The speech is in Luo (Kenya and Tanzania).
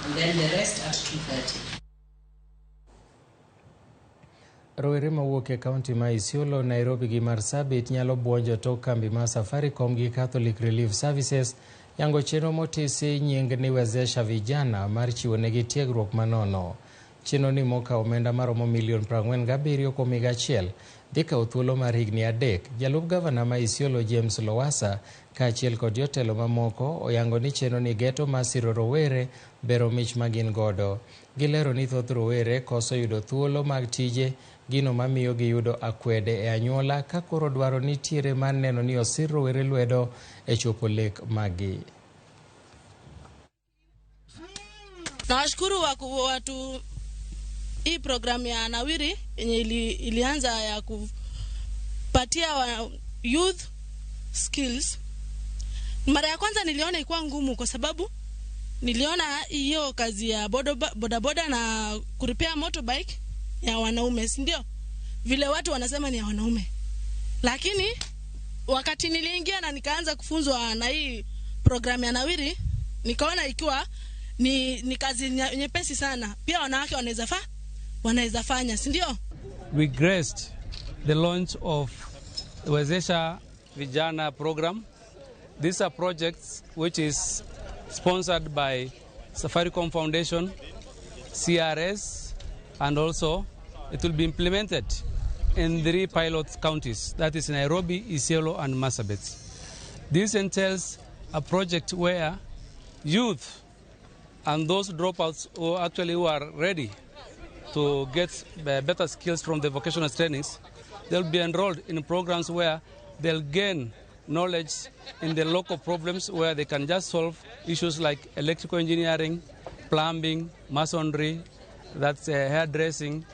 And then the rest at 2:30. Rowere mawuok e kaunti ma Isiolo, Nairobi gi Marsabit nyalo buonjo tok kambi mar Safaricom gi Catholic Relief Services yango chenro motisi nying ni Wezesha Vijana mar chiwo negi tiegruok manono. Chenro ni mokawo omenda maromo milion 47 kuom higa achiel dhi kawo thuolo mar higni 3. Jalup gavana ma Isiolo James Lowassa kaachiel kod jotelo mamoko oyango ni chenro ni geto mar siro rowere bero mich ma gin godo. Gilero ni thoth rowere koso yudo thuolo mag tije, gino mamiyo giyudo akwede e anyuola ka koro dwaro nitiere mar neno ni osir rowere lwedo e chopo lek maggi. Nawashukuru watu hii programu ya Nawiri yenye ilianza ya kupatia youth skills. Mara ya kwanza niliona ilikuwa ngumu kwa sababu niliona hiyo kazi ya bodaboda na kurepair motorbike ya wanaume, si ndio? Vile watu wanasema ni ya wanaume. Lakini wakati niliingia na nikaanza kufunzwa na hii programu ya Nawiri, nikaona ikiwa ni kazi nyepesi sana. Pia wanawake wanaweza fanya, si ndio? We graced the launch of Wezesha Vijana program. These are projects which is sponsored by Safaricom Foundation, CRS, and also it will be implemented in 3 pilot counties, that is Nairobi, Isiolo, and Marsabit. This entails a project where youth and those dropouts who actually who are ready to get better skills from the vocational trainings, they'll be enrolled in programs where they'll gain knowledge in the local problems where they can just solve issues like electrical engineering, plumbing, masonry, that's hairdressing,